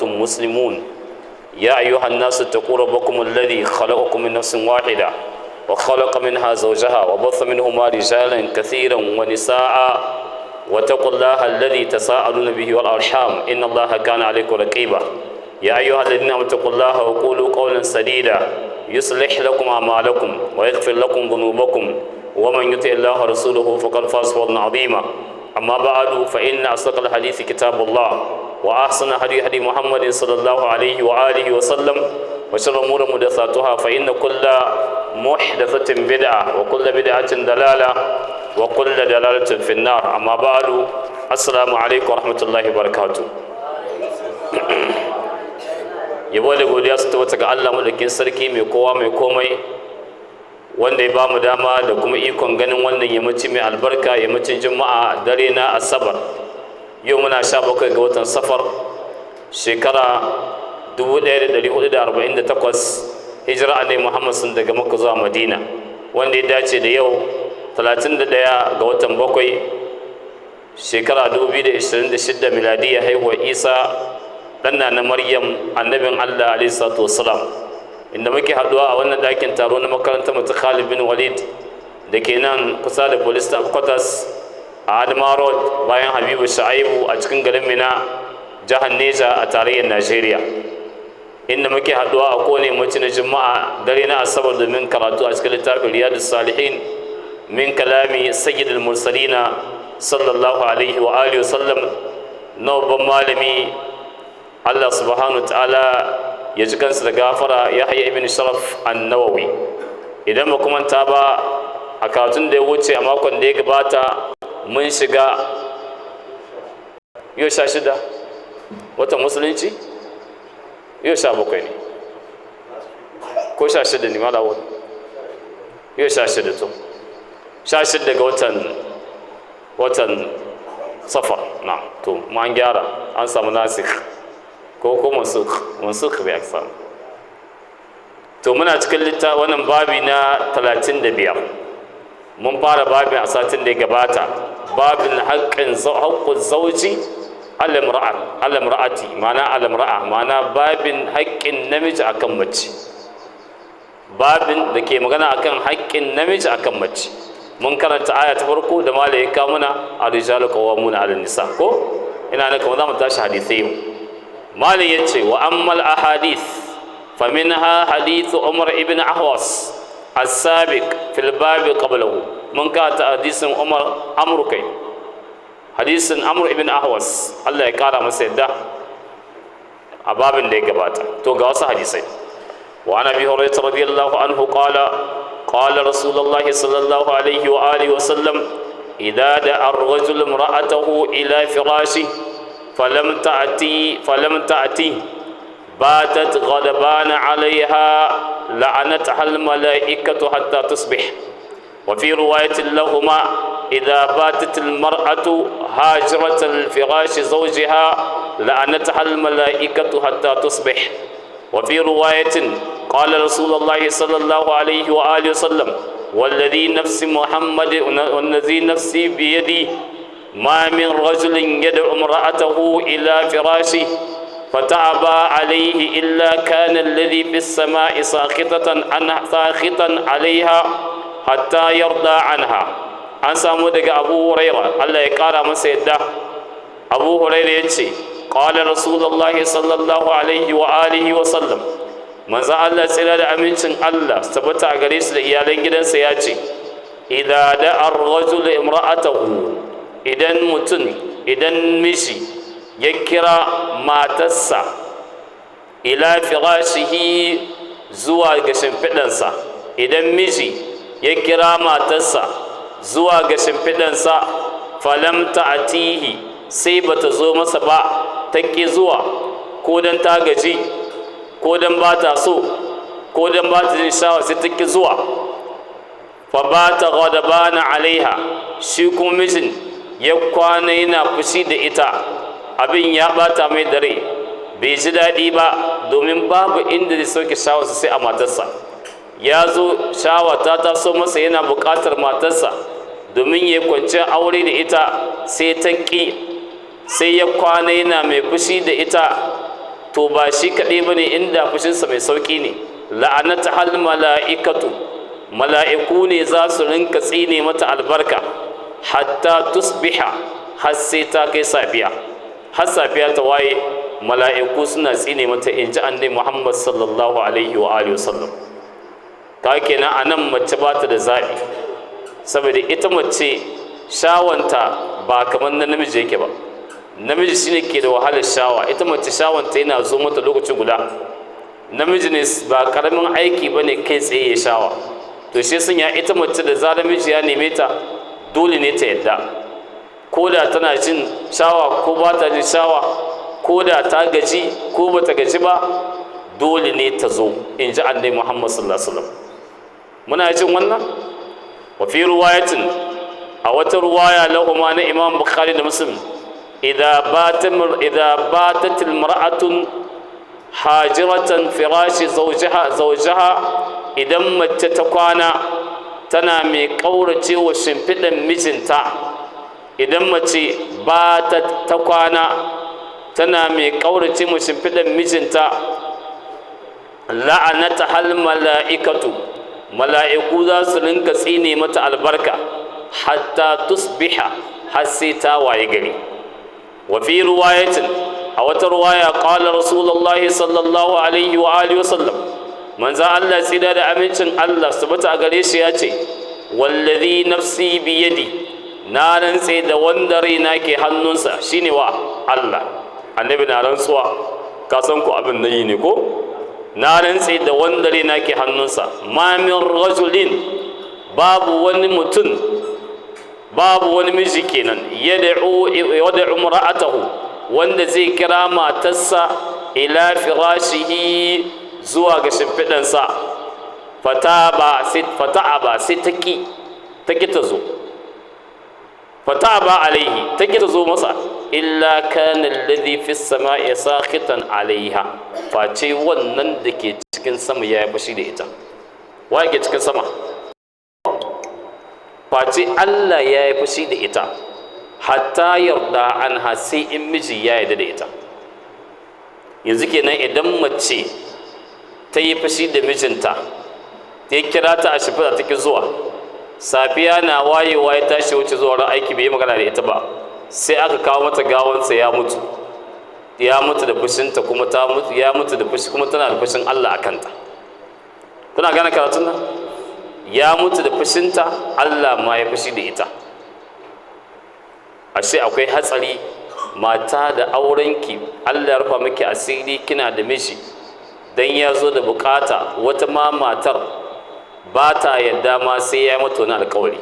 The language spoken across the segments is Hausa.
وأنتم مسلمون. يا أيها الناس اتقوا ربكم الذي خلقكم من نفس واحدة وخلق منها زوجها وبث منهما رجالا كثيرا ونساء، واتقوا الله الذي تساءلون به والأرحام إن الله كان عليكم رقيبا. يا أيها الذين آمنوا اتقوا الله وقولوا قولا سديدا يصلح لكم أعمالكم ويغفر لكم ذنوبكم، ومن يطع الله ورسوله فقد فاز فوزا عظيما. أما بعد، فإن أصدق الحديث كتاب الله، وأحسن هدي هدي محمد صلى الله عليه وآله وسلم، وشر الأمور محدثاتها، فإن كل محدثة بدعة وكل بدعة ضلالة وكل دلالة في النار. أما بعد، السلام عليكم ورحمة الله وبركاته. Yabo da godiya su tabbata ga Allah madaukin sarki, mai kowa mai komai, wanda ya ba mu dama da kuma ikon ganin wannan yammaci mai albarka, yammacin Juma'a, dare na Asabar. Yau muna 17 ga watan Safar, shekara 1448 hijira Annabi Muhammad sun daga Makka zuwa Madina, wanda ya dace da yau 31 ga watan 7, shekara 2026 miladiyya, haihuwar Isa ɗan na Maryam, annabin Allah alaihi salatu wassalam, inda muke haɗuwa a wannan ɗakin taro na makarantar mu ta Khalid bin Walid da ke nan kusa da police quarters a Adama Road, bayan Habibu Sha'aibu, a cikin garin Mina, jihar Neja, a tarayyar Najeriya, inda muke haɗuwa a kowane yammaci na Juma'a, dare na Asabar, domin karatu a cikin littafin Riyadus Salihin min kalami sayyidul mursalina sallallahu alaihi wa alihi wa sallam na babban malami, Allah subhanahu wa ta'ala ya ji kansa da gafara, Yahya ibn Sharaf an-Nawawi. Idan ba manta ba, a karatun da ya wuce a makon da ya gabata, mun shiga yau 16 watan musulunci, yau 17 ne ko 16 ne malawon? Yau 16, to 16 ga watan Safar na. To ma an gyara, an samu nasikh ko mansukh? Mansukh bai aka samu. To muna cikin litta wannan babi na 35. Mun fara babin a satin da ya gabata, babin haƙƙin zauji alamra'ati, ma'ana alamra'a, ma'ana babin haƙƙin namiji akan mace, babin da ke magana akan haƙƙin namiji akan mace. Mun karanta aya ta farko da malai ya kawo muna, ar-rijalu qawwamuna 'ala nisa. Ko ina ne kamar za mu tashi hadisai yau? Malai ya ce, wa ammal ahadith faminha hadithu Umar ibn Ahwas as-sabiq fil bab qablahu. Mun karanta hadisin Umar Amr, kai, hadisin Amr ibn Ahwas, Allah ya kara masa yadda, a babin da ya gabata. To ga wasu hadisai. Wa an Abi Hurairah radiyallahu anhu qala qala Rasulullah sallallahu alaihi wa alihi wa sallam: idza da'a ar-rajulu imra'atahu ila firashi falam ta'ti batat ghadban 'alayha la'anatha al-mala'ikatu hatta tusbih. Wa fi riwayatin lahuma: idha batat al-mar'atu hajirat al-firash zawjiha la'anatha al-mala'ikatu hatta tusbih. Wa fi riwayatin qala Rasulullah sallallahu alayhi wa alihi wa sallam: والذي نفس محمد والذي نفسي بيدي ما من رجل يدعو امرأته إلى فراشه فتأبى عليه إلا كان الذي في السماء ساخطا عليها حتى يرضى عنها. An samu daga Abu Huraira, Allah ya kara masa yadda. Abu Huraira ya ce, qala Rasulullahi sallallahu alaihi wa alihi wa sallam, manzo Allah tsira da amincin Allah tabbata a gare su da iyalan gidansa ya ce, idza da'a ar-rajulu imra'atahu, idan mutum, idan miji ya kira matarsa, ila firashihi, zuwa ga shimfiɗansa, idan miji ya kira matarsa zuwa ga shimfiɗansa, falam ta'atihi, sai bata zo masa ba, ta ƙi zuwa, ko don ta gaji, ko don ba ta so, ko don ba ta jin shawa, sai ta ƙi zuwa. Fa bata ghadabana alaiha, shi kuma mijin ya kwana yana fushi da ita, abin ya bata mai dare, bai ji daɗi ba, domin babu inda zai sauke shawarsa sai a matarsa. Ya zo shawa ta taso masa, yana buƙatar matarsa domin ya kwanciyar aure da ita, sai ta ƙi, sai ya kwana yana mai fushi da ita. To ba shi kaɗai ba ne, inda fushinsa mai sauƙi ne, la'anata hal mala'ikatu, mala'iku ne za su rinka tsine mata albarka hatta tusbiha, har sai ta kai safiya, har safiya ta waye, mala'iku suna tsine mata, in ji annabi Muhammad sallallahu alaihi wa alihi wasallam. Ka kenan anan mace ba ta da zaɓi, saboda ita mace shawanta ba kamar na namiji yake ba. Namiji shine ke da wahalar shawa, ita mace shawanta yana zo mata lokaci guda. Namiji ne ba karamin aiki ba ne kai tsaye ya shawa. To shi sun ya ita mace da zarar miji ya neme ta, dole ne ta yadda, ko da tana jin shawa ko ba ta jin shawa, ko da ta gaji ko ba ta gaji ba, dole ne ta zo, in ji annabi Muhammad sallallahu alaihi wasallam. Muna jin wannan. Wa fi ruwayatin, a wata ruwaya lahuma na Imam Bukhari da Muslim, idza batat imra'atun hajiratan firashi zawjaha, idan mace ta kwana tana mai kaurace wa shimfiɗan mijinta, idan mace ba ta kwana tana mai kaurace wa shimfiɗan mijinta, la'anata hal mala'ikatu, mala'iku za su rinka tsine mata albarka hatta tusbiha, har sai ta waye gari. Wa fi ruwayatin, a wata ruwaya, qala rasulullahi sallallahu alaihi wa alihi wa sallam, manzo Allah tsira da amincin Allah su bata a gare shi ya ce, wallazi nafsi biyadi, na rantse da wanda raina ke hannunsa, shine wa Allah. Annabi na rantsuwa, ka san ku abin nayi ne ko? Na rantse da wanda raina ke hannunsa, ma min rajulin, babu wani mutum, babu wani miji kenan, yad'u imra'atahu, wanda zai kira matarsa ila firashihi, zuwa ga shimfiɗansa, fata'aba, sai ta ki ta zo, fata'aba alaihi, ta ki ta zo masa, illa kana alladhi fi samai sakhitan alaiha, face wannan da ke cikin sama ya yi fushi da ita. Wa ke cikin sama? Face Allah ya yi fushi da ita, hatta yarda anha, sai in miji ya yarda da ita. Yanzu kenan idan mace ta yi fushi da mijinta, ta yi kira ta a shimfiɗa take zuwa, safiya na wayewa ya tashi wuce zuwa ran aiki, bai yi magana da ita ba, sai aka kawo mata gawansa ya mutu, ya mutu da fushinta, kuma ta mutu, ya mutu da fushi, kuma tana da fushin Allah a kanta. Kuna gane karatun nan? Ya mutu da fushinta, Allah ma ya fushi da ita. Ashe akwai hatsari, mata da aurenki, Allah ya rufa miki asiri, kina da miji, dan ya zo da bukata, wata ma matar ba ta yadda ma sai ya mata wani alkawari.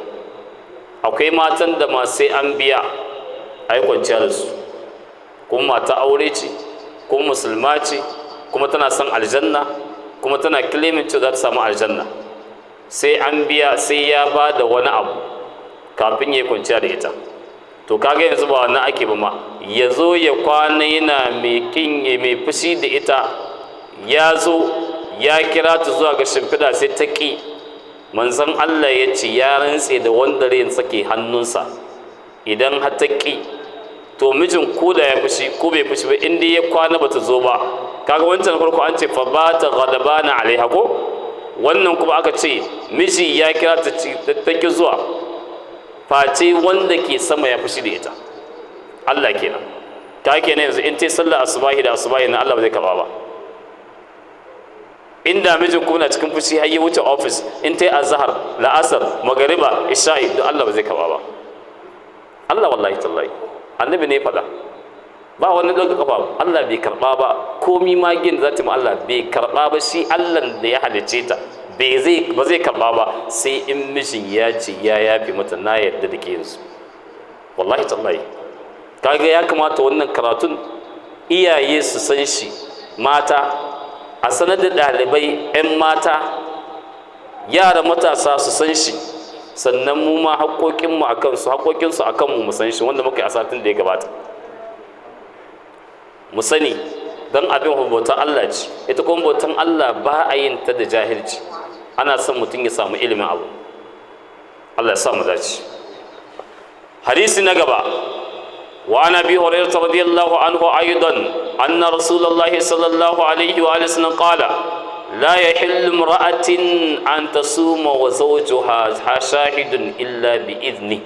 Akwai matan da ma sai an biya a yi kwanciya da su, kuma mata aure ce, kuma musulma ce, kuma tana son aljanna, kuma tana claiming cewa za ta samu aljanna, sai an biya, sai ya ba da wani abu kafin ya yi kwanciya da ita. To kaga yanzu ba wannan ake ba ma, ya zo ya kwana yana mai kin, mai fushi da ita, ya zo ya kira ta zuwa ga shimfiɗa sai ta ƙi. Manzon Allah ya ce ya rantse da wanda rain sake hannunsa, idan har ta ƙi, to mijin ko da ya fushi ko bai fushi ba, in dai ya kwana bata zo ba. Kaga wancan farko an ce fa bata ghadabana alaiha ko, wannan kuma aka ce miji ya kira ta ta ƙi zuwa, face wanda ke sama ya fushi da ita, Allah kenan. Ta kenan yanzu in ta yi sallar asubahi da asubahi na Allah ba zai karba ba. Inda mijin kuma na cikin fushi har ya wuce office, in ta yi azhar, la'asar, magariba, isha'i, duk Allah ba zai karba ba. Allah wallahi tallahi, annabi ne ya faɗa, ba wani ɗaga kafa, Allah bai karba ba. Komi magin da za ta ma Allah bai karba ba, shi Allah da ya halicce ta ba zai karba ba, sai in mijin ya ce ya yafe mata, na yarda da ke yanzu. Wallahi tallahi, kaga ya kamata wannan karatun iyaye su san shi, mata a sanar da ɗalibai 'yan mata, yara matasa su san shi, sannan mu ma haƙoƙinmu a kansu, haƙoƙinsu a kanmu mu san shi, wanda muka yi a satin da ya gabata. Mu sani, don abin bautan Allah ce, ita kuma bautan Allah ba a yin ta da jahilci, ana son mutum ya samu ilimin abu. Allah ya sa mu dace. Hadisi na gaba, wa ana bi hurairah radiyallahu anhu aidan أن رسول الله صلى الله عليه وآله وسلم قال لا يحل امرأة أن تصوم وزوجها شاهد إلا بإذنه.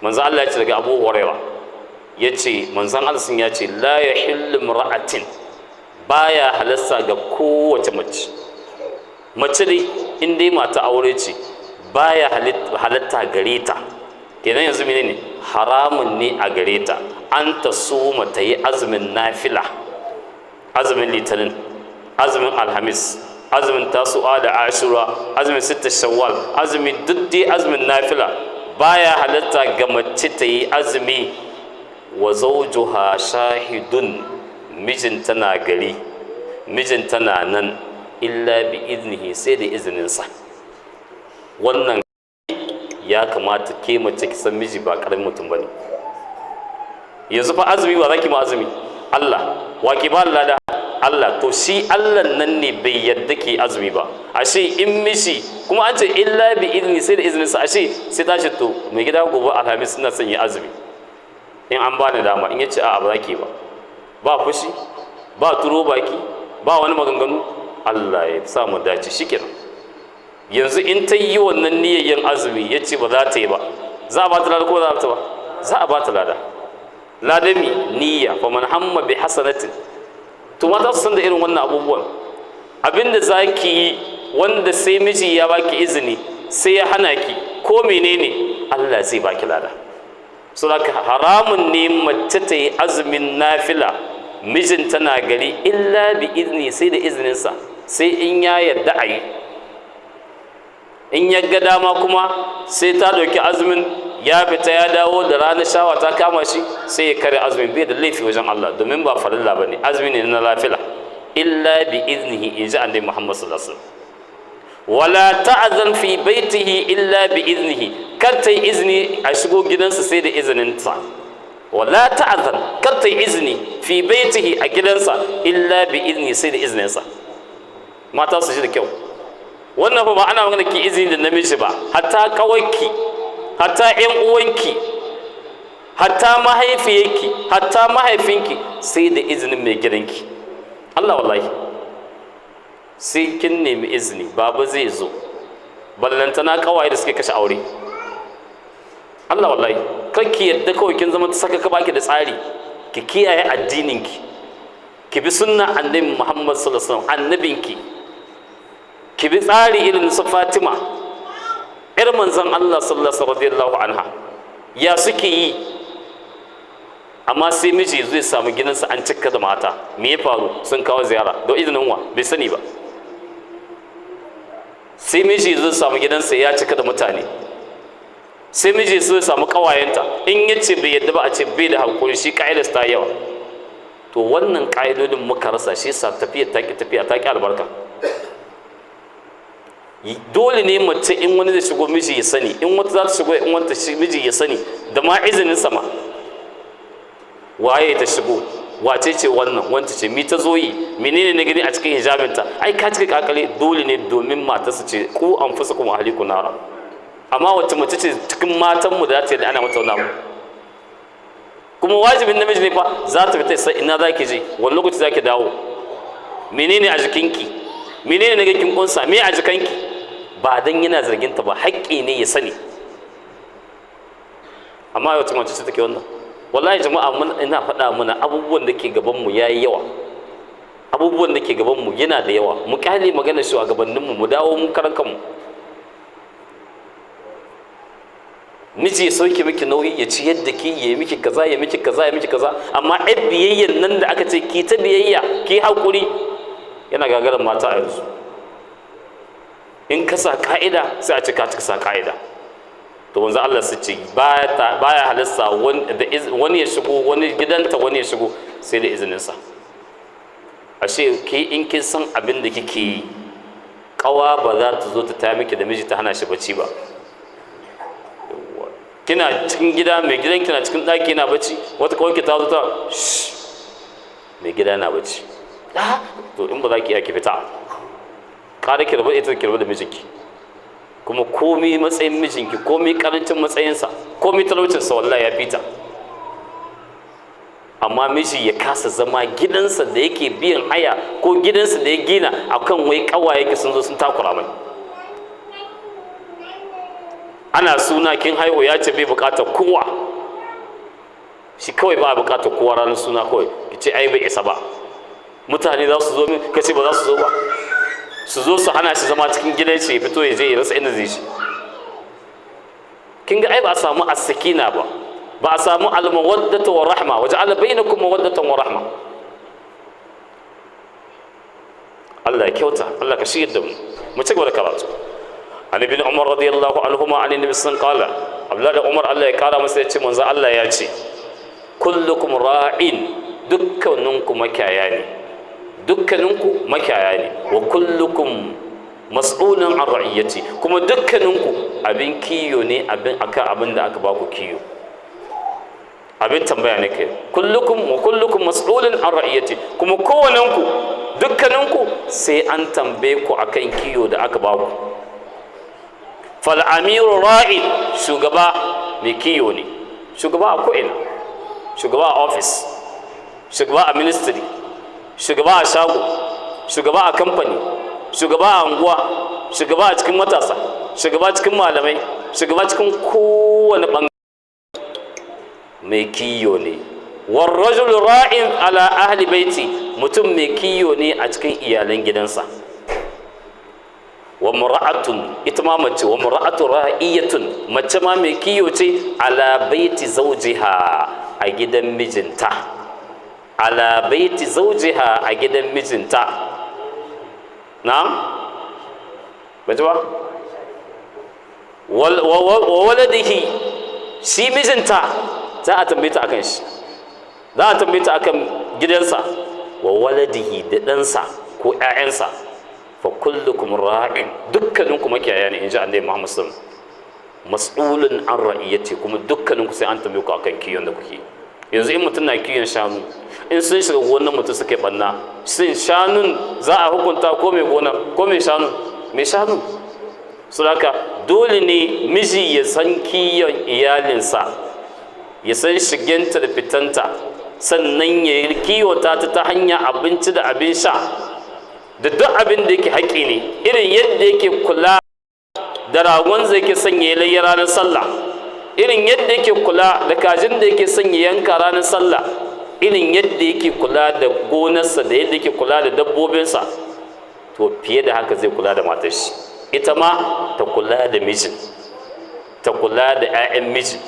من زال الله يتلقى أبو هريرة يتي من زال الله يتي لا يحل امرأة بايا هلسا قوة مج mace in dai mata aure ce baya halatta gare ta kenan yanzu menene haramun ne a gare ta an ta suma ta yi azumin nafila, azumin litinin, azumin alhamis, azumin tasu'a da ashura, azumin sitta shawwal, azumin duk dai azumin nafila baya halatta ga mace ta yi azumi wa zawjuha shahidun, mijinta na gari, mijinta na nan, illa bi iznihi, sai da izininsa. Wannan ya kamata ke mace ki san miji ba karamin mutum bane. Yanzu fa azumi ba zaki ma azumi Allah wa ki ba Allah da Allah, to shi Allah nan ne bai yadda ke azumi ba. Ashe in mishi kuma an ce illa bi izni, sai da izininsa, ashe sai ta ce to mai gida gobe alhamis ina son yi azumi in an bani dama, in yace a'a ba zaki ba, ba fushi ba turo baki ba wani maganganu, Allah ya sa mu dace, shikenan. Yanzu in ta yi wannan niyyar yin azumi ya ce ba za ta yi ba, za a ba ta lada ko za a ba? Za a ba ta lada. Ladami niyya fa man hamma bi hasanatin. To mata su san da irin wannan abubuwan. Abinda za ki yi wanda sai miji ya baki izini sai ya hana ki ko menene, Allah zai baki lada. Saboda haramun ne mace ta yi azumin nafila mijinta na gari illa bi izini, sai da izininsa, sai in ya yarda a yi. In ya ga dama kuma sai ta ɗauki azumin ya fita ya dawo da ranar shawa ta kama shi sai ya kare azumin, bai da laifi wajen Allah domin ba farilla ba ne, azumi ne na lafila. Illa bi iznihi, in ji annabi Muhammad sallallahu alaihi wasallam. Wala ta'zan fi baitihi illa bi iznihi, kar ta yi izini a shigo gidansa sai da izininsa. Wala ta'zan, kar ta yi izini fi baitihi a gidansa illa bi iznihi, sai da izininsa. Mata su ji da kyau. Wannan fa ba ana magana ki izini da namiji ba, hatta kawarki, hatta ƴan uwanki, hatta mahaifiyarki, hatta mahaifinki, sai da izinin mai gidanki. Allah wallahi sai kin nemi izini, baba zai zo, ballantana kawaye da suke kashe aure. Allah wallahi kar ki yadda kawai kin zama saka ka baki da tsari, ki kiyaye addininki, ki bi sunna annabi Muhammad sallallahu alaihi wasallam, annabinki, ki bi tsari irin su Fatima ƴar manzon Allah sallallahu alaihi anha, ya suke yi. Amma sai miji zai samu gidansa an cika da mata, me ya faru? Sun kawo ziyara don izinin wa? Bai sani ba. Sai miji zai samu gidansa ya cika da mutane, sai miji zai samu kawayenta, in ya ce bai yadda ba a ce bai da hankuri, shi ka'idar ta yawa. To wannan ka'idodin muka rasa, shi sa tafiya ta ki tafiya ta ki albarka. Dole ne mace in wani zai shigo miji ya sani, in wata za ta shigo in wata miji ya sani, da ma izinin sama. Waye ta shigo, wace ce wannan, wance ce, mi ta zo yi, menene na gani a cikin hijabinta, ai ka cika kakale. Dole ne domin matarsa ce, ku anfusakum wa ahlikum nara. Amma wacce mace ce cikin matanmu da za ta yi da ana mata wannan abu? Kuma wajibin namiji ne fa za ta fita sai ina za ki je, wani lokaci za ki dawo, menene a jikinki, menene na kin kunsa, me a jikanki. Ba dan yana zargin ta ba, haƙƙi ne ya sani. Amma wacce mace ce take wannan? Wallahi jama'a ina faɗa mana abubuwan da ke gabanmu ya yi yawa, abubuwan da ke gabanmu yana da yawa. Mu kyale maganar shugabanninmu, mu dawo mu karan kanmu. Miji ya sauke miki nauyi, ya ci yadda ki, ya miki kaza, ya miki kaza, ya miki kaza, amma ai biyayyan nan da aka ce ki ta biyayya, ki haƙuri, yana gagarar mata a yanzu. In ka sa ka'ida sai a ce ka cika sa ka'ida. To wanzu Allah su ce baya halasta wani ya shigo wani gidanta, wani ya shigo sai da izininsa. Ashe ke in kin san abin da kike yi, kawa ba za ta zo ta taya miki da miji ta hana shi bacci ba. Kina cikin gida, mai gidan kina cikin ɗaki yana bacci, wata kawai ki ta zo ta mai gida yana bacci. To in ba za ki iya ki fita, ƙara ki rabu ita, ki rabu da mijinki. Kuma komi matsayin mijinki, komi karancin matsayinsa, komi talaucinsa, wallahi ya fita. Amma miji ya kasa zama gidansa da yake biyan haya ko gidansa da ya gina akan wai kawaye ki sun zo sun takura mai. Ana suna kin haihu ya ce bai bukatar kowa, shi kawai ba bukatar kowa ranar suna kawai ki ce ai bai isa ba, mutane za su zo min, ka ce ba za su zo ba, su zo su hana shi zama cikin gidan shi, ya fito ya je ya rasa inda zai shi. Kin ga ai ba a samu as-sakina ba, ba a samu al-mawaddatu wa rahma, wa ja'ala bainakum mawaddatan wa rahma. Allah ya kyauta, Allah ka shirya da mu. Mu ci gaba da karatu. An ibn Umar radiyallahu anhuma an nabi sallallahu alaihi wasallam qala, Abdullah da Umar Allah ya kara masa ya ce manzo Allah ya ce kullukum ra'in, dukkaninku makiyaya ne, dukkaninku makiyaya ne, wa kullukum mas'ulun an ra'iyati, kuma dukkaninku abin kiyo ne, abin akan abin da aka baku kiyo, abin tambaya ne kai. Kullukum wa kullukum mas'ulun an ra'iyati, kuma kowanenku dukkaninku sai an tambaye ku akan kiyo da aka baku. Fal amiru ra'in, shugaba mai kiyo ne, shugaba a ko'ina, shugaba a office, shugaba a ministry, shugaba a shago, shugaba a kamfani, shugaba a anguwa, shugaba a cikin matasa, shugaba cikin malamai, shugaba cikin kowane bangare mai kiyo ne. Warrajul ra'in ala ahli baiti, mutum mai kiyo ne a cikin iyalan gidansa. Wa mura'atun, ita ma mace, wa mura'atu ra'iyatun, mace ma mai kiyo ce ala baiti zawjiha, a gidan mijinta, ala baiti zawjiha, a gidan mijinta. Na'am, baji ba wa waladihi, shi mijinta za a tambaye ta akan shi, za a tambaye ta akan gidansa, wa waladihi, da ɗansa ko ƴaƴansa. Fa kullukum ra'in, dukkaninku makiyaya ne, inji Annabi Muhammad sallallahu alaihi wasallam. Mas'ulun an ra'iyati, kuma dukkaninku sai an tambaye ku akan kiyon da kuke. Yanzu in mutum na kiyon shanu, in sun shiga gonar mutum suka yi ɓanna, shin shanun za a hukunta ko mai gonar ko mai shanun? Mai shanun. Saboda dole ne miji ya san kiyon iyalinsa, ya san shigenta da fitanta, sannan ya kiwata ta ta hanya abinci da abin sha da duk abin da yake haƙƙi ne, irin yadda yake kula da ragon zai yake sanya layya ranar sallah, irin yadda yake kula da kajin da yake sanya yanka ranar sallah, irin yadda yake kula da gonarsa da yadda yake kula da dabbobinsa, to fiye da haka zai kula da matar shi. Ita ma ta kula da mijin, ta kula da 'ya'yan mijin,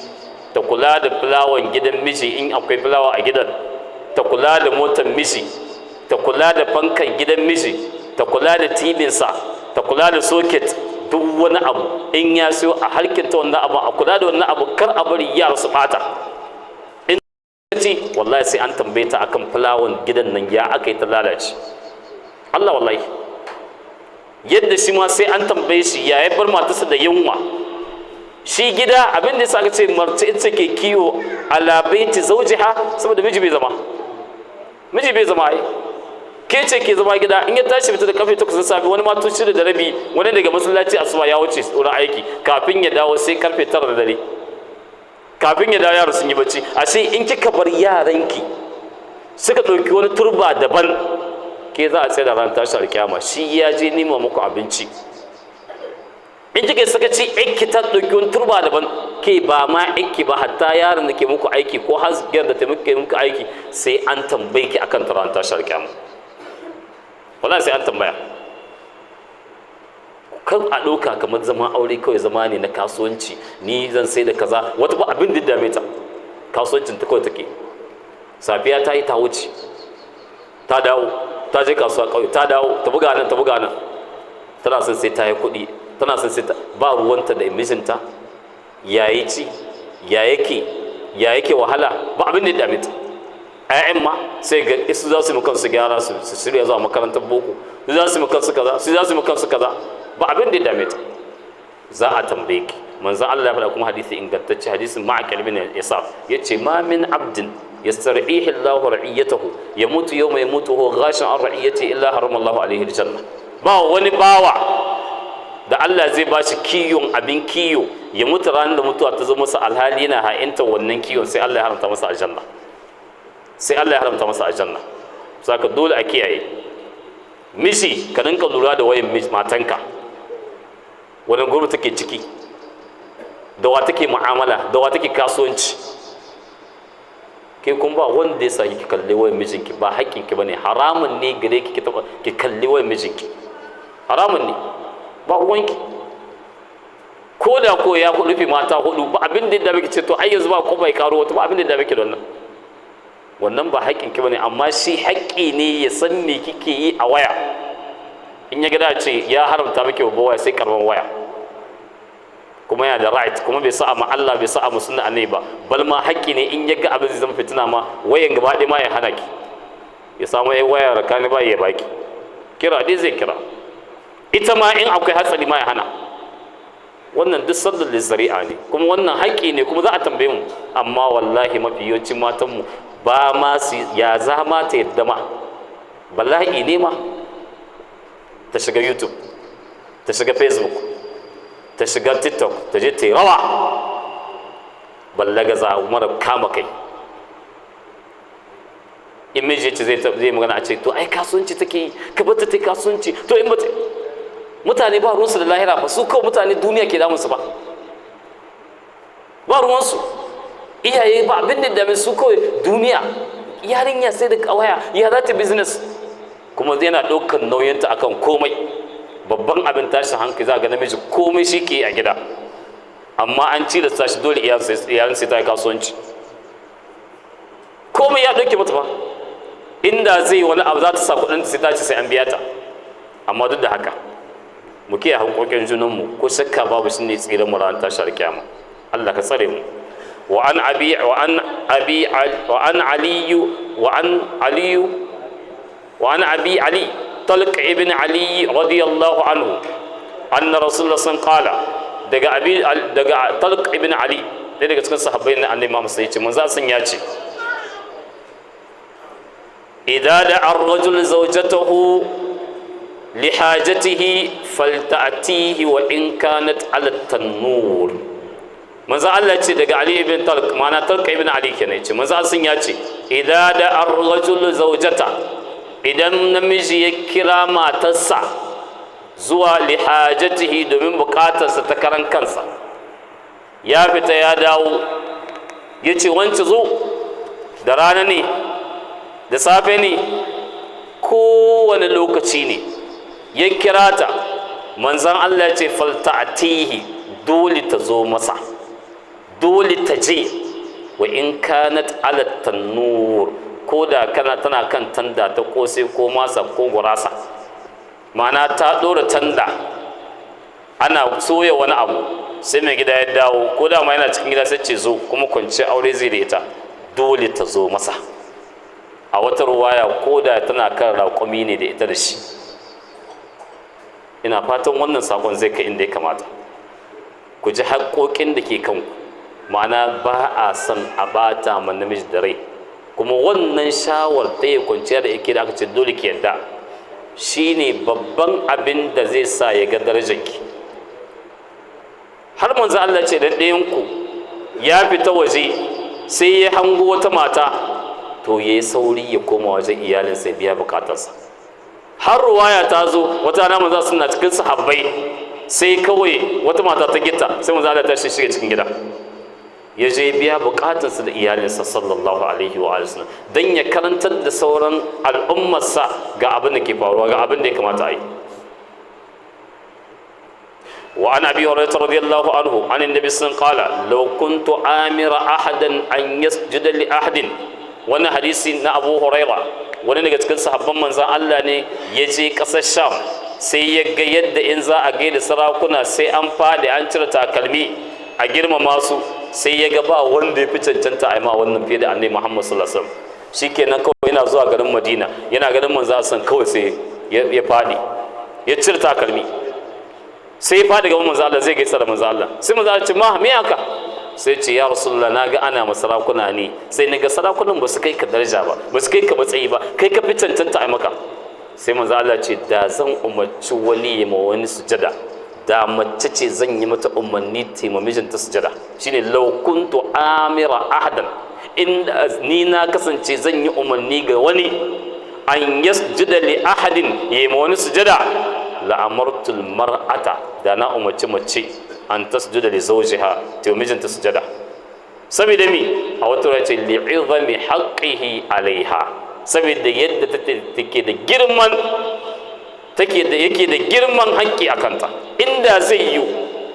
ta kula da fulawan gidan miji in akwai fulawa a gidan, ta kula da motar miji, ta kula da fankan gidan miji, ta kula da tibinsa, ta kula da soket, duk wani abu in ya siyo a harkinta wannan abu, a kula da wannan abu, kar a bari yara su bata. In ci wallahi sai an tambaye ta akan fulawan gidan nan ya aka yi ta lalace. Allah wallahi yadda shi ma sai an tambaye shi ya bar matarsa da yunwa. Shi gida abin da yasa aka ce mace ita ke kiwo ala baiti zawjiha, saboda miji bai zama, miji bai zama ai ke ce ke zama gida. In ya tashi fita da karfe 8 na safe, wani ma tun 6:30, wani daga masallaci asuba ya wuce wurin aiki, kafin ya dawo sai karfe 9 da dare, kafin ya dawo yaro sun yi bacci. Ashe in kika bar yaranki suka ɗauki wani turba daban, ke za a tsaye da ran tashi alkiyama, shi ya je nima muku abinci. In kika sakaci aiki ta ɗauki wani turba daban, ke ba ma aiki ba, hatta yaron da ke muku aiki ko hasgiyar da ta muku aiki, sai an tambaye ki akan ta ran tashi alkiyama. Wallahi sai an tambaya. Kan a ɗauka kamar zaman aure kawai zama ne na kasuwanci, ni zan sai da kaza, wata ba abin da dame ta, kasuwancin ta kawai take. Safiya ta yi ta wuce, ta dawo, ta je kasuwa ƙauye, ta dawo, ta buga nan, ta buga nan, tana son sai ta yi kuɗi, tana son sai ta ba ruwanta da mijinta, ya yi ci, ya yake, ya yake wahala, ba abin da dame ta. Ƴaƴan ma sai ga su za su yi kansu gyara, su shirya zuwa makarantar boko, su za su yi kansu kaza, su za su yi kansu kaza, ba abin da ya dame ta. Za a tambaye ki. Manzon Allah ya faɗa kuma hadisi ingantacce, hadisin Ma'aqil bin Yasar, yace ma min abdin yastar'ihi Allahu ra'iyatahu yamutu yawma yamutu huwa ghashin an ra'iyati illa harama Allahu alaihi aljanna. Ba wani bawa da Allah zai ba shi kiyon abin kiyo, ya mutu ranar da mutuwa ta zo masa alhali yana ha'inta wannan kiyon, sai Allah ya haramta masa aljanna. Sai Allah ya haramta masa aljanna. Saka dole a kiyaye. Miji, ka rinka lura da wayan matanka, wani gurbi take ciki, da wa take mu'amala, da wa take kasuwanci. Ke kun ba wanda ya sa ki kalli wayan mijinki, ba haƙƙinki bane, haramun ne gare ki ki kalli wayan mijinki, haramun ne, ba uwanki. Ko da ko ya rufe mata hudu, ba abin da ya dame ki ce to ai yanzu ba ko bai karo wata, ba abin da ya dame ki da wannan. Wannan ba haƙƙinki bane, amma shi haƙƙi ne ya san me kike yi a waya. In ya ga ce ya haramta miki babban waya sai karban waya, kuma yana da right, kuma bai sa'a ma Allah, bai sa'a ma sunna annabi ba, bal ma haƙƙi ne in ya ga abin zai zama fitina ma wayan gaba ɗaya ma ya hana ki, ya samu ai waya rakani ba ya baki kira dai zai kira ita ma, in akwai hatsari ma ya hana. Wannan duk sallar zari'a ne, kuma wannan haƙƙi ne, kuma za a tambaye mu. Amma wallahi mafi yawancin matanmu ba ma su ya za ma ta yadda ma bala'i ne ma ta shiga YouTube, ta shiga Facebook, ta shiga TikTok, ta je ta yi rawa, ballagaza mara kama kai. In miji ce zai magana a ce to ai kasuwanci take yi, ka bata ta kasuwanci. To in bata, mutane ba ruwansu da lahira fa, su kawai mutane duniya ke damunsu, ba ba ruwansu. Iyaye ba abin da dame su, kawai duniya. Yarinya sai da kawaya ya za ta business, kuma yana ɗaukar nauyinta akan komai. Babban abin tashin hankali, za ga namiji komai shi ke a gida, amma an tilasta shi dole iyalin sai ta yi kasuwanci. Komai ya ɗauke mata ba, inda zai wani abu za ta sa kuɗin sai ta ce sai an biya ta. Amma duk da haka mu kiyaye hankokin junanmu, ko shakka babu shi ne tsirin mu ranar tashar kiyama. Allah ka tsare mu. Wa an abi wa an abi wa an aliyu wa an aliyu wa an abi Ali Talq ibn Ali radiyallahu anhu anna Rasulullah sun qala. Daga abi, daga Talq ibn Ali, ɗaya daga cikin sahabbai na Annabi Muhammad, sai ya ce manzo sun ya ce: idza da ar-rajul zawjatahu lihajatihi falta'tihi wa in kanat ala tannur. Manzo Allah ce, daga Ali ibn Talq, ma'ana Talq ibn Ali kenan, ce manzo sun ya ce: idza da ar-rajul zawjata, idan namiji ya kira matarsa zuwa lihajatihi, domin bukatarsa ta karan kansa, ya fita ya dawo, ya ce wance zo, da rana ne, da safe ne, kowane lokaci ne ya kira ta, manzan Allah ya ce falta'atihi, dole ta zo masa, dole ta je, wa in kanat ala tannur, ko da kana tana kan tanda ta kosai ko masa ko gurasa, ma'ana ta ɗora tanda ana soya wani abu, sai mai gida ya dawo, ko da ma yana cikin gida, sai ce zo, kuma kwanci aure zai da ita, dole ta zo masa. A wata ruwaya, ko da tana kan raƙumi ne da ita da shi. Ina fatan wannan sakon zai kai inda ya kamata. Ku ji haƙoƙin da ke kanku, ma'ana ba a son a bata ma namiji da rai. Kuma wannan shawar ta yi kwanciya da yake da aka ce dole ki yadda, shine babban abin da zai sa ya ga darajarki. Har manzo Allah ce dan ɗayan ku ya fita waje sai ya hango wata mata, to ya yi sauri ya koma wajen iyalinsa ya biya bukatarsa. Har ruwaya ta zo, wata rana manzo suna cikin sahabbai, sai kawai wata mata ta gita, sai manzo Allah ta shiga cikin gida, ya je biya bukatarsa da iyalinsa sallallahu alaihi wa sallam, dan ya karantar da sauran al'ummarsa ga abin da ke faruwa, ga abin da ya kamata a yi. وعن أبي هريرة رضي الله عنه عن النبي صلى الله عليه وسلم قال: لو كنت آمر أحدا أن يسجد لأحد. Wannan hadisi na Abu Huraira, wani daga cikin sahabban manzan Allah ne, ya je ƙasar Sham, sai ya ga yadda in za a gaida sarakuna sai an faɗi an cire takalmi a girmama su. Sai ya ga ba wanda ya fi cancanta a yi ma wannan fiye da Annabi Muhammad sallallahu alaihi wasallam. Shikenan, kawai yana zuwa garin Madina, yana ganin manzan san kawai sai ya faɗi ya cire takalmi, sai ya faɗi gaban manzan Allah, zai gaisa da manzan Allah. Sai manzan Allah ce ma me haka? Sai ce ya Rasulullah, na ga ana ma sarakuna ne, sai na ga sarakunan ba su kai ka daraja ba, ba su kai ka matsayi ba, kai ka fi cancanta a maka. Sai manzo Allah ce da zan umarci wani ya ma wani sujada, da mace ce zan yi mata umarni ta ma mijinta sujada. Shine law kuntu amira ahadan, In ni na kasance zan yi umarni ga wani an yasjuda li ahadin, yayi ma wani sujada, la amartu mar'ata, da na umarci mace an tasjuda li zawjiha, ta mijinta sujada. Saboda mi? A wata ce li'izami haqqihi alaiha, saboda yadda take da girman, take da yake da girman haƙƙi a kanta. Inda zai yi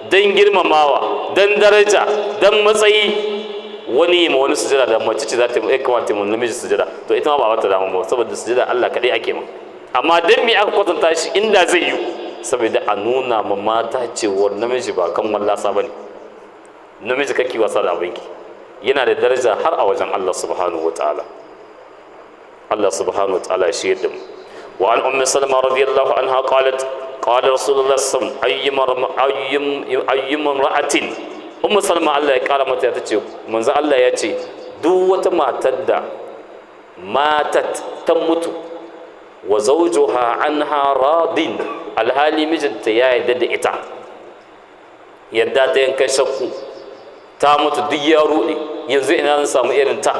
don girmamawa, don daraja, don matsayi, wani ma wani sujada, da mace ce za ta yi kamata mu namiji sujada. To ita ma ba wata dama ba, saboda sujada Allah kaɗai ake ma. Amma don me aka kwatanta shi inda zai yi? Saboda a nuna ma mata cewar namiji ba kan wallasa ba ne. Namiji kake wasa da abinki, yana da daraja har a wajen Allah subhanahu wa ta'ala. Allah subhanahu wa ta'ala shi yadda mu. Wa an Ummi Salama radiyallahu anha qalat qala Rasulullah sallallahu alaihi wasallam ayyum imra'atin. Ummu Salama Allah ya kara mata ta ce manzo Allah ya ce duk wata matar da matat ta mutu wa zawjuha anha radin, alhali mijinta ya yarda da ita, yadda ta yankan shakku, ta mutu duk ya rude, yanzu ina zan samu irin ta,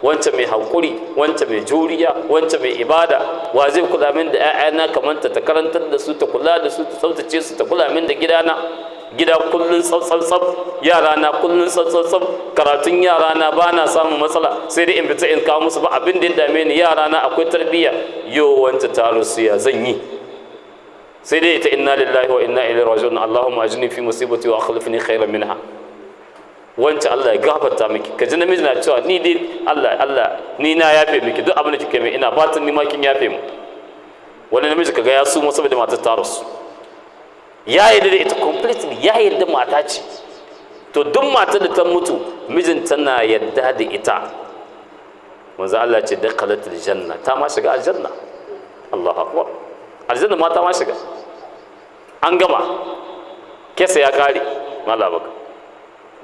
wancan mai haƙuri, wancan mai juriya, wancan mai ibada, wa zai kula min da 'ya'yana kamar ta, ta karantar da su, ta kula da su, ta tsaftace su, ta kula min da gidana, gida kullun tsaf, yara na kullun tsaf, karatun yara na ba na samun matsala, sai dai in fita in kawo musu, ba abin da ya dame ni, yara na akwai tarbiyya. Yo wancan ta rasu, ya zan yi? Sai dai ita inna lillahi wa inna ilaihi raji'un, Allahumma ajini fi musibati wa akhlifni khairan minha. Wancan Allah ya gafarta miki. Kaji namiji na cewa ni dai Allah Allah ni na yafe miki duk abin da kike mai, ina fatan ni ma kin yafe mu. Wani namiji kaga ya suma saboda matar ta rasu, ya yarda da ita completely, ya yarda mata ce. To duk matar da ta mutu mijinta na yarda da ita, manzo Allah ce dakhalatul janna, ta ma shiga aljanna. Allahu akbar, aljanna ma ta ma shiga, an gama, kesa ya kare. Malabaka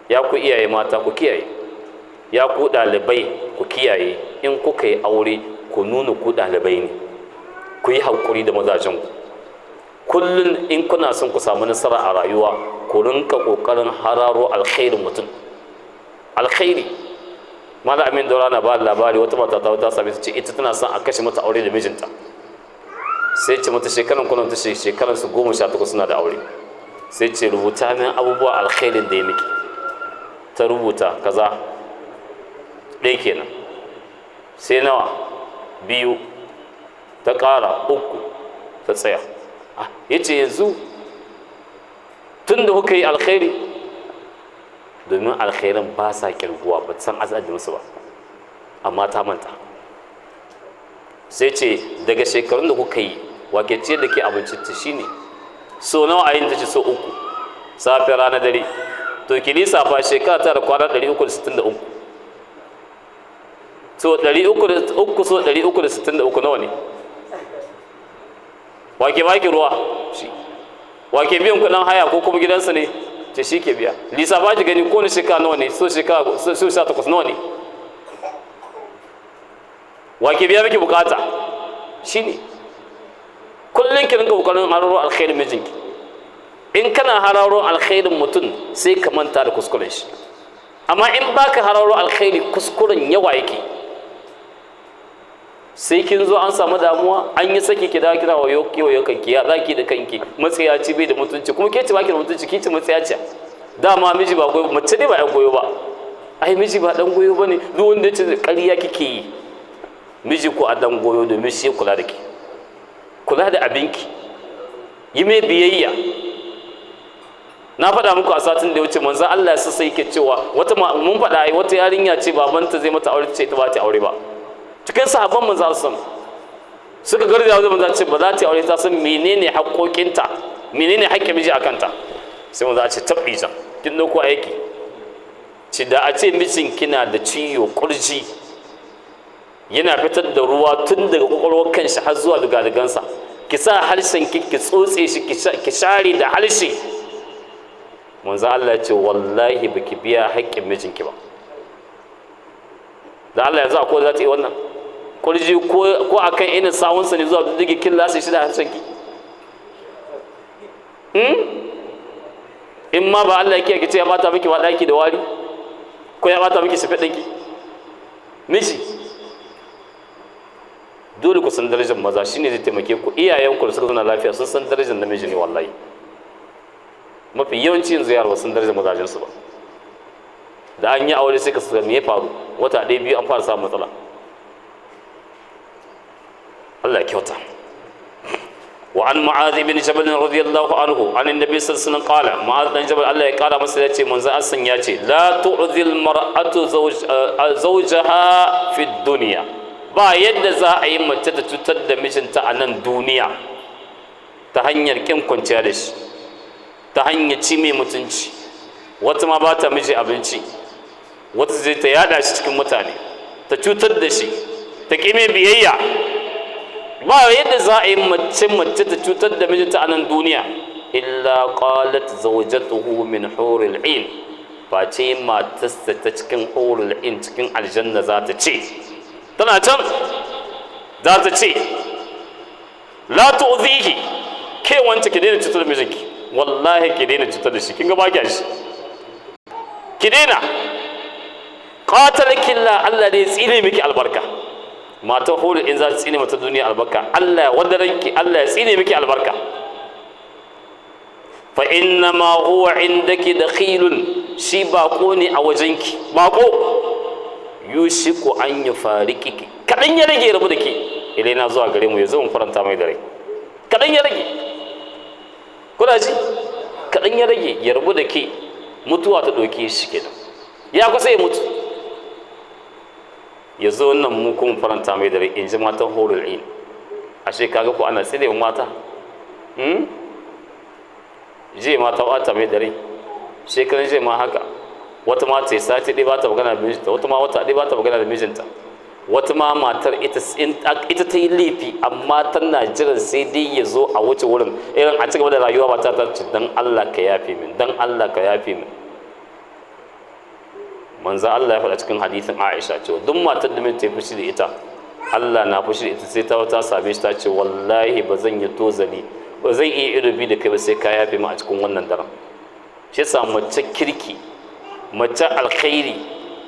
ya ku iyaye mata ku kiyaye, ya ku ɗalibai ku kiyaye, in kuka yi aure ku nuna ku ɗalibai ne, ku yi haƙuri da mazajenku. Kullum in kuna son ku samu nasara a rayuwa, ku rinka ƙoƙarin hararo alkhairin mutum, alkhairi. Malam Amin Daura na ba labari wata mata ta wata sami ta ce ita tana son a kashe mata aure da mijinta. Sai ce mata shekaran kuna, ta shekaran su 18 suna da aure. Sai ce rubuta min abubuwa alkhairin da ya miki. Ta rubuta kaza, ɗaya kenan, sai nawa? 2, ta ƙara 3, ta tsaya. Ya ce yanzu tun da kuka yi alkhairi, domin alkhairin ba sa kirguwa, ba san azadinsu ba, amma ta manta. Sai ce daga shekarun da kuka yi, wake ce da ke abinci ta shine so nawa a yin? Ta ce so 3, safe rana dare. To ki lissafa shekara ta da kwana 363, so 303 so 363 nawa ne? Wake baki ruwa? Shi. Wake biyan kuɗin haya ko kuma gidansa ne? Ce shi ke biya. Lissafa ki gani ko ne shekara nawa ne, so shekara so 18 nawa ne? Wake biya miki bukata? Shi ne. Kullum ki rinka kokarin hararo alkhairin mijinki. In kana hararo alkhairin mutum sai ka manta da kuskuren shi, amma in baka hararo alkhairi kuskuren yawa yake. Sai kin zo an samu damuwa, an yi saki, ki dawo kina wayo wayo kanki, ya zaki da kanki, matsiyaci bai da mutunci, kuma ke ce baki da mutunci, ki ce matsiyaci. Dama miji ba goyo, mace ne ba ya goyo ba, ai miji ba dan goyo bane, duk wanda ya ce ƙarya kike yi. Miji ko a dan goyo, domin shi kula da ke, kula da abinki, yi mai biyayya. Na faɗa muku a satin da ya wuce, manzon Allah ya sai yake cewa wata mun faɗa ai wata yarinya ce babanta zai mata aure, ce ita ba ta aure ba. Cikin sahabban manzon Allah suka garza wajen manzon, ce ba za ta aure, ta san menene haƙoƙinta, menene haƙƙin miji a kanta. Sai manzon ce tabbi can kin dauko aiki ce, da a ce mijin kina da ciwo kurji yana fitar da ruwa tun daga kwakwalwar kanshi har zuwa dugadugansa, ki sa harshen ki ki tsotse shi, ki share da harshe. Manzo Allah ya ce wallahi baki biya haƙƙin mijinki ba. Da Allah yanzu akwai za ta yi wannan kurji ko akan irin sawunsa ne zuwa diddige kin lasa shi da harshen ki? In ma ba Allah yake ce ya bata miki ba daki da wari, ko ya bata miki shafe ɗinki. Miji dole ku san darajar maza, shine zai taimake ku. Iyayenku da suka zauna lafiya sun san darajar namiji ne wallahi. Mafi yawanci yanzu yara ba sun darajar mazajensu ba. Da an yi aure sai ka san me ya faru, wata ɗaya biyu an fara samun matsala. Allah ya kyauta. Wa an Mu'adh ibn Jabal radiyallahu anhu an annabi sallallahu alaihi wasallam qala, Mu'adh dan Jabal Allah ya kara masa yace manzo Hassan ya ce la tu'dhil mar'atu zawjaha fi dunya. Ba yadda za a yi mace ta cutar da mijinta a nan duniya ta hanyar kin kwanciya da shi, ta hanyar ci mai mutunci. Wata ma ba ta miji abinci, wata zai ta yada shi cikin mutane, ta cutar da shi, ta ƙi mai biyayya. Ba yadda za a yi mace mace ta cutar da mijinta a nan duniya illa qalat zawjatuhu min huril ain, face matarsa ta cikin hurul ain, cikin aljanna za ta ce, tana can za ta ce la tu'zihi, ke wance ki daina cutar da mijinki, wallahi ki daina cutar da shi, kin ga ba ki shi, ki daina. Qatalaki Allah, Allah ne tsine miki albarka. Matan hulu in za ta tsine mata duniya albarka, Allah ya wadaranki, Allah ya tsine miki albarka. Fa inna ma huwa indaki dakhilun, shi bako ne a wajenki, bako yushiku an yufarikiki, kadan ya rage rabu da ke, ilaina zuwa gare mu, yazo mu faranta mai dare, kadan ya rage. Kuna ji? Kadan ya rage ya rabu da ke, mutuwa ta ɗauke shi kenan, ya kusa ya mutu, ya zo nan mu kuma faranta mai dare, in ji matan horul ain. Ashe kaga ko ana tsire mata, je mata wata mai dare, shekaran je ma haka, wata ma ta sati ɗaya ba ta magana da mijinta, wata ma wata ɗaya ba ta magana da mijinta, wata ma matar ita ta yi laifi amma tana jiran sai dai ya zo a wuce wurin, irin a cigaba da rayuwa ba ta ce dan Allah ka yafe min, dan Allah ka yafe min. Manzo Allah ya faɗa cikin hadisin Aisha cewa duk matar da mijinta ya fushi da ita, Allah na fushi da ita, sai ta wata same shi ta ce wallahi ba zan yi tozali, ba zan iya ido da kai ba sai ka yafe min a cikin wannan daren. Shi yasa mace kirki, mace alkhairi,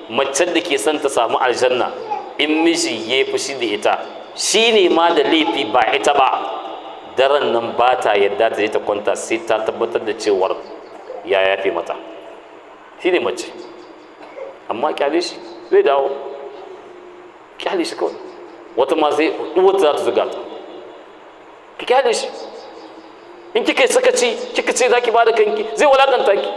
mace da ke son ta samu aljanna, in miji ya fushi da ita, shi ne ma da laifi ba ita ba, daren nan ba ta yadda ta je ta kwanta sai ta tabbatar da cewar ya yafe mata. Shi ne mace. Amma kyale shi zai dawo, kyale shi kawai. Wata ma sai uwarta za ta zuga ta, ki kyale shi. In kika yi sakaci, kika ce za ki ba da kanki, zai walakanta ki.